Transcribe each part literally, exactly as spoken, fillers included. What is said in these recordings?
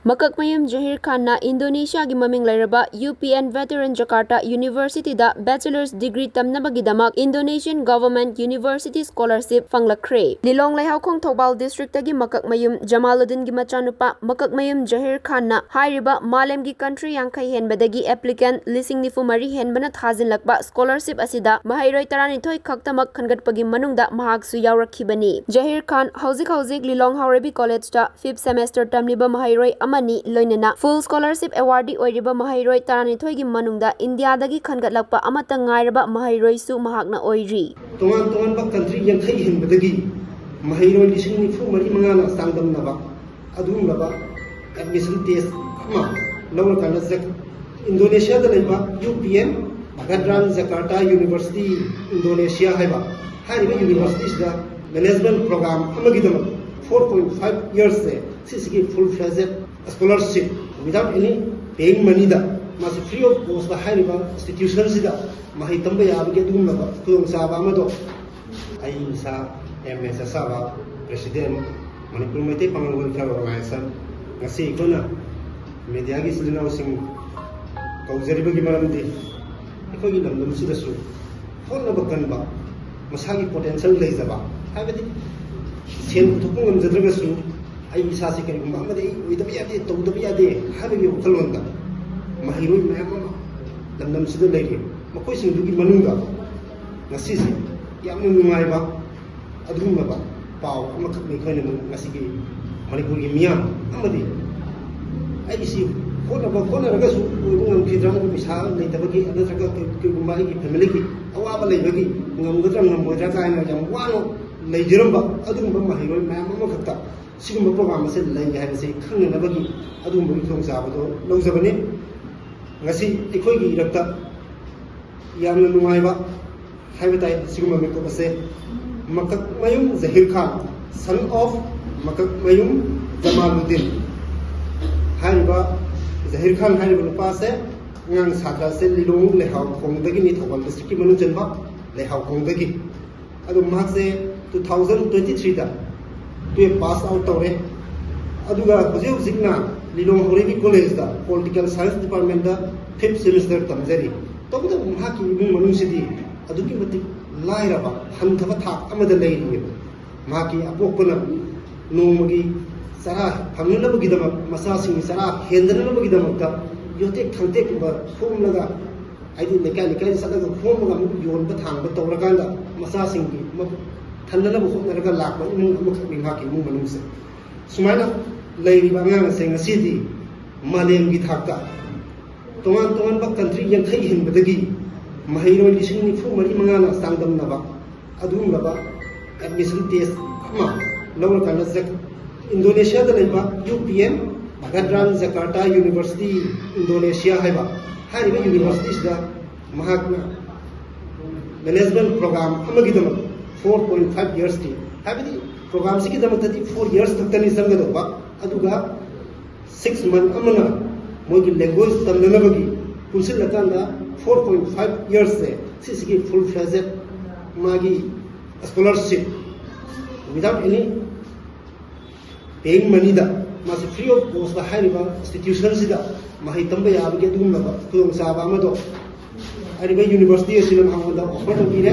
ꯃꯀꯛꯃꯌꯨꯝ ꯖꯍꯤꯔ ꯈꯥꯟꯅ ꯏꯟꯗꯣꯅꯦꯁꯤꯌꯥꯒꯤ ꯃꯃꯤꯡ ꯂꯩꯔꯕ ꯌꯨ ꯄꯤ ꯑꯦꯟ ꯚꯦꯇꯔꯟ ꯖꯀꯥꯔꯇꯥ ꯌꯨꯅꯤꯚꯔꯁꯤꯇꯤꯗ ꯕꯦꯆꯂꯔꯁ ꯗꯤꯒ꯭ꯔꯤ ꯇꯝꯅꯕꯒꯤꯗꯃꯛ ꯏꯟꯗꯣꯅꯦꯁꯤꯌꯟ ꯒꯚꯔꯟꯃꯦꯟꯠ ꯌꯨꯅꯤꯚꯔꯁꯤꯇꯤ ꯁ꯭ꯀꯣꯂꯔꯁꯤꯞ ꯐꯪꯂꯛꯈ꯭ꯔꯦ꯫ ꯂꯤꯂꯣꯡ ꯂꯩꯍꯥꯎꯈꯣꯡ ꯊꯧꯕꯥꯜ ꯗꯤꯁꯇ꯭ꯔꯤꯛꯇꯒꯤ ꯃꯀꯛꯃꯌꯨꯝ ꯖꯃꯥꯂꯨꯗꯤꯟꯒꯤ ꯃꯆꯥꯅꯨꯄꯥ ꯃꯀꯛꯃꯌꯨꯝ ꯖꯍꯤꯔ ꯈꯥꯟꯅ ꯍꯥꯏꯔꯤꯕ ꯃꯥꯂꯦꯝꯒꯤ ꯀꯟꯇ꯭ꯔꯤ ꯌꯥꯡꯈꯩ ꯍꯦꯟꯕꯗꯒꯤ ꯑꯦꯄ꯭ꯂꯤꯀꯦꯟꯠ ꯂꯤꯁꯤꯡ ꯅꯤꯐꯨ ꯃꯔꯤ ꯍꯦꯟꯕꯅ ꯊꯥꯖꯤꯜꯂꯛꯄ ꯁ꯭ꯀꯣꯂꯔꯁꯤꯞ ꯑꯁꯤꯗ ꯃꯍꯩꯔꯣꯏ ꯇꯔꯥꯅꯤꯊꯣꯏ ꯈꯛꯇꯃꯛ ꯈꯟꯒꯠꯄꯒꯤ ꯃꯅꯨꯡꯗ ꯃꯍꯥꯛꯁꯨ ꯌꯥꯎꯔꯛꯈꯤꯕꯅꯤ꯫ ꯖꯍꯤꯔ ꯈꯥꯟ ꯍꯧꯖꯤꯛ ꯍꯧꯖꯤꯛ ꯂꯤꯂꯣꯡ ꯍꯥꯎꯔꯩꯕꯤ ꯀꯣꯂꯦꯖꯇ ꯐꯤꯐ ꯁꯦꯃꯦꯁꯇꯔ ꯇꯝꯂꯤꯕ ꯃꯍꯩꯔꯣꯏ ꯑꯃꯅꯤ, ꯂꯣꯏꯅꯅ ꯐꯨꯜ ꯁ꯭ꯀꯣꯂꯔꯁꯤꯞ ꯑꯦꯋꯥꯔꯗꯤ ꯑꯣꯏꯔꯤꯕ ꯃꯍꯩꯔꯣꯏ ꯇꯔꯥꯅꯤꯊꯣꯏꯒꯤ ꯃꯅꯨꯡꯗ ꯏꯟꯗꯤꯌꯥꯗꯒꯤ ꯈꯟꯒꯠꯂꯛꯄ ꯑꯃꯠꯇ ꯉꯥꯏꯔꯕ ꯃꯍꯩꯔꯣꯏꯁꯨ ꯃꯍꯥꯛꯅ ꯑꯣꯏꯔꯤ꯫ ꯇꯣꯉꯥꯟ ꯇꯣꯉꯥꯟꯕ ꯀꯟꯇ꯭ꯔꯤ ꯌꯥꯡꯈꯩ ꯍꯦꯟꯕꯗꯒꯤ ꯃꯍꯩꯔꯣꯏ ꯂꯤꯁꯤꯡ ꯅꯤꯐꯨ ꯃꯔꯤ ꯃꯉꯥꯅ ꯆꯥꯡꯗꯝꯅꯕ ꯑꯗꯨꯒꯨꯝꯂꯕ ꯑꯦꯗꯃꯤꯁꯟ ꯇꯦꯁ ꯑꯃ ꯂꯧꯔꯀꯥꯟꯗ ꯖꯛ-, ꯏꯟꯗꯣꯅꯦꯁꯤꯌꯥꯗ ꯂꯩꯕ U P N Veteran Jakarta university Indonesia ꯍꯥꯏꯕ ꯍꯥꯏꯔꯤꯕ ꯌꯨꯅꯤꯚꯔꯁꯤꯇꯤꯁꯤꯗ ꯃꯦꯅꯦꯖꯃꯦꯟꯠ ꯄ꯭ꯔꯣꯒ꯭ꯔꯥꯝ ꯑꯃꯒꯤꯗꯃꯛ ꯐꯣꯔ ꯄꯣꯏꯟꯠ ꯐꯥꯏꯚ ꯏꯌꯔꯁꯁꯦ ꯁꯤꯁꯤꯒꯤ full fledged scholarship without any paying moneyꯗ ꯃꯥꯁꯤ ꯐ꯭ꯔꯤ ꯑꯣꯐ ꯀꯣꯁꯇ ꯍꯥꯏꯔꯤꯕ ꯏꯟꯁꯇꯤꯇ꯭ꯌꯨꯁꯟꯁꯤꯗ ꯃꯍꯩ ꯇꯝꯕ ꯌꯥꯕꯒꯤ ꯑꯗꯨꯒꯨꯝꯂꯕ ꯈꯨꯗꯣꯡꯆꯥꯕ ꯑꯃꯗꯣ ꯑꯩ ꯏꯁꯥ ꯑꯦꯝ ꯑꯦꯁ ꯑꯁꯥꯕ, ꯄ꯭ꯔꯦꯁꯤꯗꯦꯟꯠ, ꯃꯅꯤꯄꯨꯔ ꯃꯩꯇꯩ ꯄꯥꯉꯜ ꯋꯦꯜꯐꯤꯌꯔ ꯑꯣꯔꯒꯅꯥꯏꯖꯦꯁꯟ, ꯉꯁꯤ ꯑꯩꯈꯣꯏꯅ ꯃꯦꯗꯤꯌꯥꯒꯤ ꯏꯆꯤꯜ ꯏꯅꯥꯎꯁꯤꯡ ꯀꯧꯖꯔꯤꯕꯒꯤ ꯃꯔꯝꯗꯤ ꯑꯩꯈꯣꯏꯒꯤ ꯂꯝꯗꯝꯁꯤꯗꯁꯨ ꯍꯣꯠꯅꯕ ꯀꯟꯕ, ꯃꯁꯥꯒꯤ ꯄꯣꯇꯦꯟꯁꯤꯌꯦꯜ ꯂꯩꯖꯕ, ꯍꯥꯏꯕꯗꯤ ꯁꯦꯟ ꯄꯨꯊꯣꯛꯄ ꯉꯝꯖꯗ꯭ꯔꯒꯁꯨ ꯑꯩ ꯏꯁꯥꯁꯤ ꯀꯔꯤꯒꯨꯝꯕ ꯑꯃꯗꯤ ꯑꯩ ꯑꯣꯏꯗꯕ ꯌꯥꯗꯦ, ꯇꯧꯗꯕ ꯌꯥꯗꯦ ꯍꯥꯏꯕꯒꯤ ꯋꯥꯈꯜꯂꯣꯟꯗ ꯃꯍꯩꯔꯣꯏ ꯃꯌꯥꯝ ꯑꯃ ꯂꯝꯗꯝꯁꯤꯗ ꯂꯩꯔꯤ꯫ ꯃꯈꯣꯏꯁꯤꯡꯗꯨꯒꯤ ꯃꯅꯨꯡꯗ ꯉꯁꯤꯁꯦ ꯌꯥꯝꯅ ꯅꯨꯡꯉꯥꯏꯕ ꯑꯗꯨꯒꯨꯝꯂꯕ ꯄꯥꯎ ꯑꯃꯈꯛꯅꯤ ꯑꯩꯈꯣꯏꯅ ꯉꯁꯤꯒꯤ ꯃꯅꯤꯄꯨꯔꯒꯤ ꯃꯤꯌꯥꯝ ꯑꯃꯗꯤ ꯑꯩꯁꯤ ꯍꯣꯠꯅꯕ ꯍꯣꯠꯅꯔꯒꯁꯨ ꯑꯣꯏꯕ ꯉꯝꯈꯤꯗ꯭ꯔꯥ, ꯑꯗꯨ ꯄꯩꯁꯥ ꯂꯩꯇꯕꯒꯤ ꯅꯠꯇ꯭ꯔꯒ ꯀꯩ-, ꯀꯩꯒꯨꯝꯕ ꯑꯩꯒꯤ ꯐꯦꯃꯤꯂꯤꯒꯤ ꯑꯋꯥꯕ ꯂꯩꯕꯒꯤ ꯉꯝꯒꯗ꯭ꯔꯥ ꯉꯝꯃꯣꯏꯗ꯭ꯔꯥ ꯀꯥꯏꯅ ꯌꯥꯝ ꯋꯥꯅ ꯂꯩꯖꯔꯝꯕ ꯑꯗꯨꯒꯨꯝꯕ ꯃꯍꯩꯔꯣꯏ ꯃꯌꯥꯝ ꯑꯃꯈꯛꯇ ꯁꯤꯒꯨꯝꯕ ꯄ꯭ꯔꯣꯒ꯭ꯔꯥꯝ ꯑꯁꯤ ꯂꯩ ꯍꯥꯏꯕꯁꯤ ꯈꯪꯅꯅꯕꯒꯤ ꯑꯗꯨꯒꯨꯝꯕꯒꯤ ꯈꯨꯗꯣꯡꯆꯥꯕꯗꯣ ꯂꯧꯖꯕꯅꯤ꯫ ꯉꯁꯤ ꯑꯩꯈꯣꯏꯒꯤ ꯏꯔꯛꯇ ꯌꯥꯝꯅ ꯅꯨꯡꯉꯥꯏꯕ ꯍꯥꯏꯕ ꯇꯥꯏ ꯁꯤꯒꯨꯝꯕ ꯃꯤꯀꯨꯞ ꯑꯁꯦ꯫ ꯃꯀꯛꯃꯌꯨꯝ ꯖꯍꯤꯔ ꯈꯥꯟ, son of ꯃꯀꯛꯃꯌꯨꯝ ꯖꯃꯥꯂꯨꯗꯤꯟ ꯍꯥꯏꯔꯤꯕ ꯖꯍꯤꯔ ꯈꯥꯟ ꯍꯥꯏꯔꯤꯕ ꯅꯨꯄꯥ ꯑꯁꯦ ꯑꯉꯥꯡ ꯁꯥꯇ꯭ꯔ ꯑꯁꯦ ꯂꯤꯂꯣꯡ ꯂꯩꯍꯥꯎꯈꯣꯡꯗꯒꯤꯅꯤ, ꯊꯧꯕꯥꯜ ꯗꯤꯁꯇ꯭ꯔꯤꯛꯀꯤ ꯃꯅꯨꯡ ꯆꯟꯕ ꯂꯩꯍꯥꯎꯈꯣꯡꯗꯒꯤ꯫ ꯑꯗꯣ ꯃꯍꯥꯛꯁꯦ ꯇꯨ ꯊꯥꯎꯖꯟ ꯇ꯭ꯋꯦꯟꯇꯤ ꯊ꯭ꯔꯤꯗ ꯇꯨꯌꯦꯜꯞ ꯄꯥꯁ ꯑꯥꯎꯠ ꯇꯧꯔꯦ꯫ ꯑꯗꯨꯒ ꯍꯧꯖꯤꯛ ꯍꯧꯖꯤꯛꯅ ꯂꯤꯂꯣꯡ ꯍꯧꯔꯩꯕꯤ ꯀꯣꯂꯦꯖꯇ ꯄꯣꯂꯤꯇꯤꯀꯦꯜ ꯁꯥꯏꯟꯁ ꯗꯤꯄꯥꯔꯠꯃꯦꯟꯇ ꯐꯤꯐ ꯁꯦꯃꯤꯁꯇꯔ ꯇꯝꯖꯔꯤ꯫ ꯇꯧꯕꯇꯕꯨ ꯃꯍꯥꯛꯀꯤ ꯏꯃꯨꯡ ꯃꯅꯨꯡꯁꯤꯗꯤ ꯑꯗꯨꯛꯀꯤ ꯃꯇꯤꯛ ꯂꯥꯏꯔꯕ, ꯍꯟꯊꯕ ꯊꯥꯛ ꯑꯃꯗ ꯂꯩꯔꯤꯑꯕ꯫ ꯃꯍꯥꯛꯀꯤ ꯑꯄꯣꯛꯄꯅ ꯅꯣꯡꯃꯒꯤ ꯆꯔꯥ ꯐꯪꯅꯅꯕꯒꯤꯗꯃꯛ, ꯃꯆꯥꯁꯤꯡꯒꯤ ꯆꯔꯥ ꯍꯦꯟꯗꯅꯕꯒꯤꯗꯃꯛꯇ ꯌꯣꯇꯦꯛ ꯊꯥꯡꯇꯦꯛꯀꯨꯝꯕ ꯈꯣꯝꯂꯒ, ꯍꯥꯏꯗꯤ ꯂꯩꯀꯥꯏ ꯂꯩꯀꯥꯏꯗ ꯆꯠꯂꯒ ꯈꯣꯝꯃꯒ ꯑꯃꯨꯛ ꯌꯣꯟꯕ ꯊꯥꯡꯕ ꯇꯧꯔꯀꯥꯟꯗ ꯃꯆꯥꯁꯤꯡꯒꯤ ꯃꯕꯨꯛ ꯊꯟꯅꯅꯕ ꯍꯣꯠꯅꯔꯒ ꯂꯥꯛꯄ ꯏꯃꯨꯡ ꯑꯃꯈꯛꯅꯤ ꯃꯍꯥꯛꯀꯤ ꯏꯃꯨꯡ ꯃꯅꯨꯡꯁꯦ꯫ ꯁꯨꯃꯥꯏꯅ ꯂꯩꯔꯤꯕ ꯑꯉꯥꯡ ꯑꯁꯦ ꯉꯁꯤꯗꯤ ꯃꯥꯂꯦꯝꯒꯤ ꯊꯥꯛꯇ ꯇꯣꯉꯥꯟ ꯇꯣꯉꯥꯟꯕ ꯀꯟꯇ꯭ꯔꯤ ꯌꯥꯡꯈꯩ ꯍꯦꯟꯕꯗꯒꯤ ꯃꯍꯩꯔꯣꯏ ꯂꯤꯁꯤꯡ ꯅꯤꯐꯨ ꯃꯔꯤ ꯃꯉꯥꯅ ꯆꯥꯡꯗꯝꯅꯕ ꯑꯗꯨꯒꯨꯝꯂꯕ ꯑꯦꯗꯃꯤꯁꯟ ꯇꯦꯁ ꯑꯃ ꯂꯧꯔꯀꯥꯟꯗ ꯖꯛ-, ꯏꯟꯗꯣꯅꯦꯁꯤꯌꯥꯗ ꯂꯩꯕ U P M Veteran Jakarta university, Indonesia ꯍꯥꯏꯕ, ꯍꯥꯏꯔꯤꯕ ꯌꯨꯅꯤꯚꯔꯁꯤꯇꯤꯁꯤꯗ ꯃꯍꯥꯛꯅ ꯃꯦꯅꯦꯖꯃꯦꯟ ꯄ꯭ꯔꯣꯒ꯭ꯔꯥꯝ ꯑꯃꯒꯤꯗꯃꯛ ꯐꯣꯔ ꯄꯣꯏꯟ ꯐꯥꯏꯚ ꯌꯔꯁꯀꯤ, ꯍꯥꯏꯕꯗꯤ ꯄ꯭ꯔꯣꯒ꯭ꯔꯥꯝꯁꯤꯒꯤꯗꯃꯛꯇꯗꯤ ꯐꯣꯔ ꯌꯔꯁ ꯈꯛꯇꯅꯤ ꯆꯪꯒꯗꯧꯕ, ꯑꯗꯨꯒ ꯁꯤꯛꯁ ꯃꯟ ꯑꯃꯅ ꯃꯣꯏꯒꯤ ꯂꯦꯡꯒ꯭ꯋꯦꯖ ꯇꯝꯅꯅꯕꯒꯤ ꯄꯨꯟꯁꯤꯜꯂꯀꯥꯟꯗ ꯐꯣꯔ ꯄꯣꯏꯟ ꯐꯥꯏꯚ ꯌꯔꯁꯁꯦ ꯁꯤꯁꯤꯒꯤ ꯐꯨꯜ ꯐ꯭ꯂꯦꯖꯦꯠ ꯃꯥꯒꯤ ꯁ꯭ꯀꯣꯂꯔꯁꯤꯞ without any paying moneyꯗ ꯃꯥꯁꯦ free of costꯇ ꯍꯥꯏꯔꯤꯕ ꯏꯟꯁꯇꯤꯇ꯭ꯌꯨꯁꯟꯁꯤꯗ ꯃꯍꯩ ꯇꯝꯕ ꯌꯥꯕꯒꯤ ꯑꯗꯨꯒꯨꯝꯂꯕ ꯈꯨꯗꯣꯡꯆꯥꯕ ꯑꯃꯗꯣ ꯍꯥꯏꯔꯤꯕ ꯌꯨꯅꯤꯚꯔꯁꯤꯇꯤ ꯑꯁꯤꯅ ꯃꯉꯣꯟꯗ ꯑꯣꯐꯔ ꯇꯧꯕꯤꯔꯦ꯫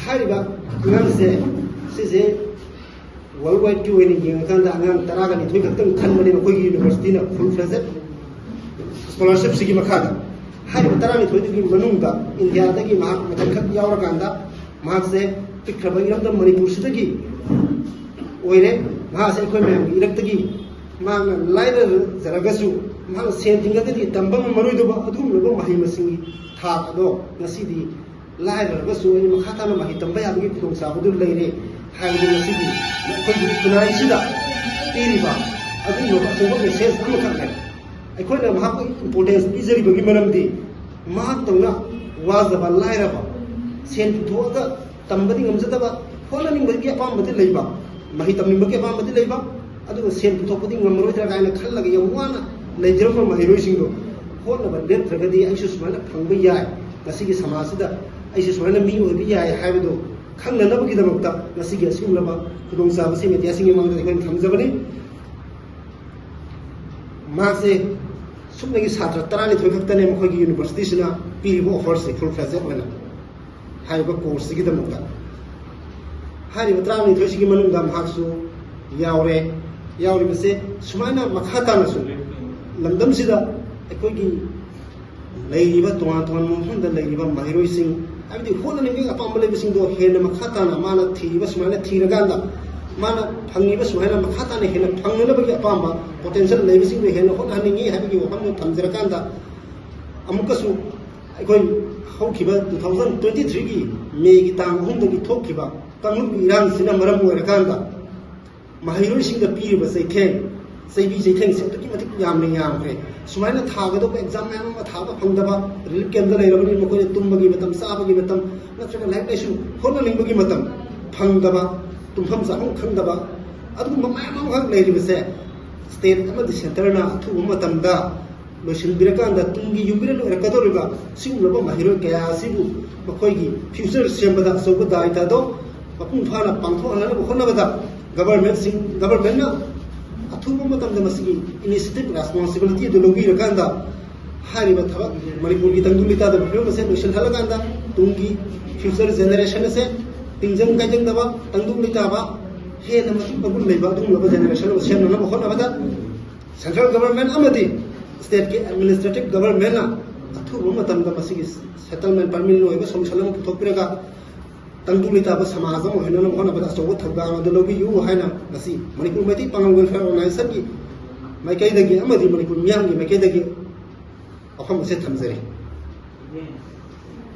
ꯍꯥꯏꯔꯤꯕ ꯑꯉꯥꯡꯁꯦ ꯁꯤꯁꯦ ꯋꯥꯔꯜ ꯋꯥꯏꯗꯀꯤ ꯑꯣꯏꯅ ꯌꯦꯡꯉꯀꯥꯟꯗ ꯑꯉꯥꯡ ꯇꯔꯥꯒ ꯅꯤꯊꯣꯏ ꯈꯛꯇꯪ ꯈꯟꯕꯅꯦ ꯃꯈꯣꯏꯒꯤ ꯌꯨꯅꯤꯚꯔꯁꯤꯇꯤꯅ ꯐꯨꯜ ꯐ꯭ꯂꯦꯖꯦꯠ ꯁ꯭ꯀꯣꯂꯔꯁꯤꯞꯁꯤꯒꯤ ꯃꯈꯥꯗ꯫ ꯍꯥꯏꯔꯤꯕ ꯇꯔꯥꯅꯤꯊꯣꯏꯗꯨꯒꯤ ꯃꯅꯨꯡꯗ ꯏꯟꯗꯤꯌꯥꯗꯒꯤ ꯃꯍꯥꯛ ꯃꯊꯪꯈꯛ ꯌꯥꯎꯔꯀꯥꯟꯗ ꯃꯍꯥꯛꯁꯦ ꯄꯤꯛꯈ꯭ꯔꯕ ꯏꯔꯝꯗꯝ ꯃꯅꯤꯄꯨꯔꯁꯤꯗꯒꯤ ꯑꯣꯏꯔꯦ꯫ ꯃꯍꯥꯛꯁꯦ ꯑꯩꯈꯣꯏ ꯃꯌꯥꯝꯒꯤ ꯏꯔꯛꯇꯒꯤ ꯃꯍꯥꯛꯅ ꯂꯥꯏꯔꯖꯔꯒꯁꯨ ꯃꯍꯥꯛꯅ ꯁꯦꯟ ꯊꯤꯡꯉꯒꯗꯤ ꯇꯝꯕ ꯉꯝꯃꯔꯣꯏꯗꯕ ꯑꯗꯨꯒꯨꯝꯂꯕ ꯃꯍꯩ ꯃꯁꯤꯡꯒꯤ ꯊꯥꯛ ꯑꯗꯣ ꯉꯁꯤꯗꯤ ꯂꯥꯏꯔꯔꯒꯁꯨ ꯑꯩꯅ ꯃꯈꯥ ꯇꯥꯅ ꯃꯍꯩ ꯇꯝꯕ ꯌꯥꯕꯒꯤ ꯈꯨꯗꯣꯡꯆꯥꯕꯗꯨ ꯂꯩꯔꯦ ꯍꯥꯏꯕꯗꯨ ꯉꯁꯤꯗꯤ ꯑꯩꯈꯣꯏꯒꯤ ꯈꯨꯟꯅꯥꯏꯁꯤꯗ ꯄꯤꯔꯤꯕ ꯑꯗꯨꯒꯨꯝꯂꯕ ꯑꯆꯧꯕ ꯃꯦꯁꯦꯖ ꯑꯃꯈꯛꯅꯦ꯫ ꯑꯩꯈꯣꯏꯅ ꯃꯍꯥꯛꯄꯨ ꯏꯝꯄꯣꯔꯇꯦꯟꯁ ꯄꯤꯖꯔꯤꯕꯒꯤ ꯃꯔꯝꯗꯤ ꯃꯍꯥꯛꯇꯧꯅ ꯋꯥꯖꯕ ꯂꯥꯏꯔꯕ, ꯁꯦꯟ ꯄꯨꯊꯣꯛꯑꯒ ꯇꯝꯕꯗꯤ ꯉꯝꯖꯗꯕ, ꯍꯣꯠꯅꯅꯤꯡꯕꯒꯤ ꯑꯄꯥꯝꯕꯗꯤ ꯂꯩꯕ, ꯃꯍꯩ ꯇꯝꯅꯤꯡꯕꯒꯤ ꯑꯄꯥꯝꯕꯗꯤ ꯂꯩꯕ, ꯑꯗꯨꯒ ꯁꯦꯟ ꯄꯨꯊꯣꯛꯄꯗꯤ ꯉꯝꯃꯔꯣꯏꯗ꯭ꯔꯥ ꯀꯥꯏꯅ ꯈꯜꯂꯒ ꯌꯥꯝ ꯋꯥꯅ ꯂꯩꯖꯔꯝꯕ ꯃꯍꯩꯔꯣꯏꯁꯤꯡꯗꯣ ꯍꯣꯠꯅꯕ ꯂꯦꯞꯇ꯭ꯔꯒꯗꯤ ꯑꯩꯁꯨ ꯁꯨꯃꯥꯏꯅ ꯐꯪꯕ ꯌꯥꯏ, ꯉꯁꯤꯒꯤ ꯁꯃꯥꯖꯁꯤꯗ ꯑꯩꯁꯨ ꯁꯨꯃꯥꯏꯅ ꯃꯤ ꯑꯣꯏꯕ ꯌꯥꯏ ꯍꯥꯏꯕꯗꯨ ꯈꯪꯅꯅꯕꯒꯤꯗꯃꯛꯇ ꯉꯁꯤꯒꯤ ꯑꯁꯤꯒꯨꯝꯂꯕ ꯈꯨꯗꯣꯡꯆꯥꯕꯁꯤ ꯃꯦꯗꯤꯌꯥꯁꯤꯡꯒꯤ ꯃꯃꯥꯡꯗ ꯑꯩꯈꯣꯏꯅ ꯊꯝꯖꯕꯅꯤ꯫ ꯃꯍꯥꯛꯁꯦ ꯁꯨꯞꯅꯒꯤ ꯁꯥꯇ꯭ꯔ ꯇꯔꯥꯅꯤꯊꯣꯏ ꯈꯛꯇꯅꯦ ꯃꯈꯣꯏꯒꯤ ꯌꯨꯅꯤꯚꯔꯁꯤꯇꯤꯁꯤꯅ ꯄꯤꯔꯤꯕ ꯑꯣꯐꯔꯁꯦ, ꯐꯨꯜ ꯐ꯭ꯂꯦꯖꯦꯠ ꯑꯣꯏꯅ ꯍꯥꯏꯔꯤꯕ ꯀꯣꯔꯁꯁꯤꯒꯤꯗꯃꯛꯇ꯫ ꯍꯥꯏꯔꯤꯕ ꯇꯔꯥꯅꯤꯊꯣꯏꯁꯤꯒꯤ ꯃꯅꯨꯡꯗ ꯃꯍꯥꯛꯁꯨ ꯌꯥꯎꯔꯦ꯫ ꯌꯥꯎꯔꯤꯕꯁꯦ ꯁꯨꯃꯥꯏꯅ ꯃꯈꯥ ꯇꯥꯅꯁꯨ ꯂꯝꯗꯝꯁꯤꯗ ꯑꯩꯈꯣꯏꯒꯤ ꯂꯩꯔꯤꯕ ꯇꯣꯉꯥꯟ ꯇꯣꯉꯥꯟꯕ ꯃꯐꯝꯗ ꯂꯩꯔꯤꯕ ꯃꯍꯩꯔꯣꯏꯁꯤꯡ, ꯍꯥꯏꯕꯗꯤ ꯍꯣꯠꯅꯅꯤꯡꯕꯒꯤ ꯑꯄꯥꯝꯕ ꯂꯩꯕꯁꯤꯡꯗꯣ ꯍꯦꯟꯅ ꯃꯈꯥ ꯇꯥꯅ ꯃꯥꯅ ꯊꯤꯔꯤꯕ ꯁꯨꯃꯥꯏꯅ ꯊꯤꯔꯀꯥꯟꯗ, ꯃꯥꯅ ꯐꯪꯉꯤꯕ ꯁꯨꯃꯥꯏꯅ ꯃꯈꯥ ꯇꯥꯅ ꯍꯦꯟꯅ ꯐꯪꯅꯅꯕꯒꯤ ꯑꯄꯥꯝꯕ ꯄꯣꯇꯦꯟꯁꯤꯌꯦꯜ ꯂꯩꯕꯁꯤꯡꯗꯣ ꯍꯦꯟꯅ ꯍꯣꯠꯅꯍꯟꯅꯤꯡꯉꯤ ꯍꯥꯏꯕꯒꯤ ꯋꯥꯐꯝꯗꯣ ꯊꯝꯖꯔꯀꯥꯟꯗ, ꯑꯃꯨꯛꯀꯁꯨ ꯑꯩꯈꯣꯏ ꯍꯧꯈꯤꯕ two thousand twenty threeꯒꯤ ꯃꯦꯒꯤ ꯇꯥꯡ ꯑꯍꯨꯝꯗꯒꯤ ꯊꯣꯛꯈꯤꯕ ꯀꯥꯡꯂꯨꯞꯀꯤ ꯏꯔꯥꯡꯁꯤꯅ ꯃꯔꯝ ꯑꯣꯏꯔꯀꯥꯟꯗ ꯃꯍꯩꯔꯣꯏꯁꯤꯡꯗ ꯄꯤꯔꯤꯕ ꯆꯩꯊꯦꯡ, ꯆꯩꯕꯤ ꯆꯩꯊꯦꯡꯁꯦ ꯑꯗꯨꯛꯀꯤ ꯃꯇꯤꯛ ꯌꯥꯝꯅ ꯌꯥꯝꯈ꯭ꯔꯦ꯫ ꯁꯨꯃꯥꯏꯅ ꯊꯥꯒꯗꯧꯕ ꯑꯦꯛꯖꯥꯝ ꯃꯌꯥꯝ ꯑꯃ ꯊꯥꯕ ꯐꯪꯗꯕ, ꯔꯤꯂꯤꯐ ꯀꯦꯝꯗ ꯂꯩꯔꯕꯅꯤꯅ ꯃꯈꯣꯏꯅ ꯇꯨꯝꯕꯒꯤ ꯃꯇꯝ, ꯆꯥꯕꯒꯤ ꯃꯇꯝ, ꯅꯠꯇ꯭ꯔꯒ ꯂꯥꯏꯔꯤꯛ ꯂꯥꯏꯁꯨ ꯍꯣꯠꯅꯅꯤꯡꯕꯒꯤ ꯃꯇꯝ ꯐꯪꯗꯕ, ꯇꯨꯝꯐꯝ ꯆꯥꯐꯝ ꯈꯪꯗꯕ, ꯑꯗꯨꯒꯨꯝꯕ ꯃꯌꯥꯝ ꯑꯃꯈꯛ ꯂꯩꯔꯤꯕꯁꯦ ꯁ꯭ꯇꯦꯠ ꯑꯃꯗꯤ ꯁꯦꯟꯇꯔꯅ ꯑꯊꯨꯕ ꯃꯇꯝꯗ ꯂꯣꯏꯁꯤꯟꯕꯤꯔꯀꯥꯟꯗ ꯇꯨꯡꯒꯤ ꯌꯨꯝꯕꯤꯔꯦꯜ ꯑꯣꯏꯔꯛꯀꯗꯧꯔꯤꯕ ꯁꯤꯒꯨꯝꯂꯕ ꯃꯍꯩꯔꯣꯏ ꯀꯌꯥ ꯑꯁꯤꯕꯨ ꯃꯈꯣꯏꯒꯤ ꯐ꯭ꯌꯨꯆꯔ ꯁꯦꯝꯕꯗ ꯑꯆꯧꯕ ꯗꯥꯏꯇꯗꯣ ꯃꯄꯨꯡ ꯐꯥꯅ ꯄꯥꯡꯊꯣꯛꯍꯟꯅꯕ ꯍꯣꯠꯅꯕꯗ ꯒꯚꯔꯟꯃꯦꯟꯠꯁꯤꯡ, ꯒꯚꯔꯟꯃꯦꯟꯠꯅ ꯑꯊꯨꯕ ꯃꯇꯝꯗ ꯃꯁꯤꯒꯤ ꯏꯅꯤꯁꯤꯌꯦꯇꯤꯚ, ꯔꯦꯁꯄꯣꯟꯁꯤꯕꯤꯂꯤꯇꯤ ꯑꯗꯨ ꯂꯧꯕꯤꯔꯀꯥꯟꯗ ꯍꯥꯏꯔꯤꯕ ꯊꯕꯛ ꯃꯅꯤꯄꯨꯔꯒꯤ ꯇꯪꯗꯨ ꯂꯩꯇꯥꯗꯕ ꯐꯤꯕꯝ ꯑꯁꯦ ꯂꯣꯏꯁꯤꯟꯍꯜꯂꯀꯥꯟꯗ ꯇꯨꯡꯒꯤ ꯐ꯭ꯌꯨꯆꯔ ꯖꯦꯅꯦꯔꯦꯁꯟ ꯑꯁꯦ ꯇꯤꯡꯖꯪ ꯀꯥꯏꯖꯪꯗꯕ, ꯇꯪꯗꯨ ꯂꯩꯇꯥꯕ, ꯍꯦꯟꯅ ꯃꯇꯤꯛ ꯃꯒꯨꯟ ꯂꯩꯕ ꯑꯗꯨꯒꯨꯝꯂꯕ ꯖꯦꯅꯦꯔꯦꯁꯟ ꯑꯃ ꯁꯦꯝꯅꯅꯕ ꯍꯣꯠꯅꯕꯗ ꯁꯦꯟꯇ꯭ꯔꯦꯜ ꯒꯚꯔꯟꯃꯦꯟꯠ ꯑꯃꯗꯤ ꯁ꯭ꯇꯦꯠꯀꯤ ꯑꯦꯗꯃꯤꯅꯤꯁꯇ꯭ꯔꯦꯇꯤꯚ ꯒꯚꯔꯟꯃꯦꯟꯠꯅ ꯑꯊꯨꯕ ꯃꯇꯝꯗ ꯃꯁꯤꯒꯤ ꯁꯦꯇꯜꯃꯦꯟꯠ ꯄꯔꯃꯤꯅꯦꯟꯠ ꯑꯣꯏꯕ ꯁꯣꯂꯨꯁꯟ ꯑꯃ ꯄꯨꯊꯣꯛꯄꯤꯔꯒ ꯇꯪꯗꯨ ꯂꯩꯇꯥꯕ ꯁꯃꯥꯖ ꯑꯃ ꯑꯣꯏꯍꯟꯅꯕ ꯍꯣꯠꯅꯕꯗ ꯑꯆꯧꯕ ꯊꯧꯗꯥꯡ ꯑꯗꯨ ꯂꯧꯕꯤꯌꯨ ꯍꯥꯏꯅ ꯉꯁꯤ ꯃꯅꯤꯄꯨꯔ ꯃꯩꯇꯩ ꯄꯥꯉꯜ ꯋꯦꯜꯐꯤꯌꯔ ꯑꯣꯔꯒꯅꯥꯏꯖꯦꯁꯟꯒꯤ ꯃꯥꯏꯀꯩꯗꯒꯤ ꯑꯃꯗꯤ ꯃꯅꯤꯄꯨꯔ ꯃꯤꯌꯥꯝꯒꯤ ꯃꯥꯏꯀꯩꯗꯒꯤ ꯋꯥꯐꯝ ꯑꯁꯤ ꯊꯝꯖꯔꯤ꯫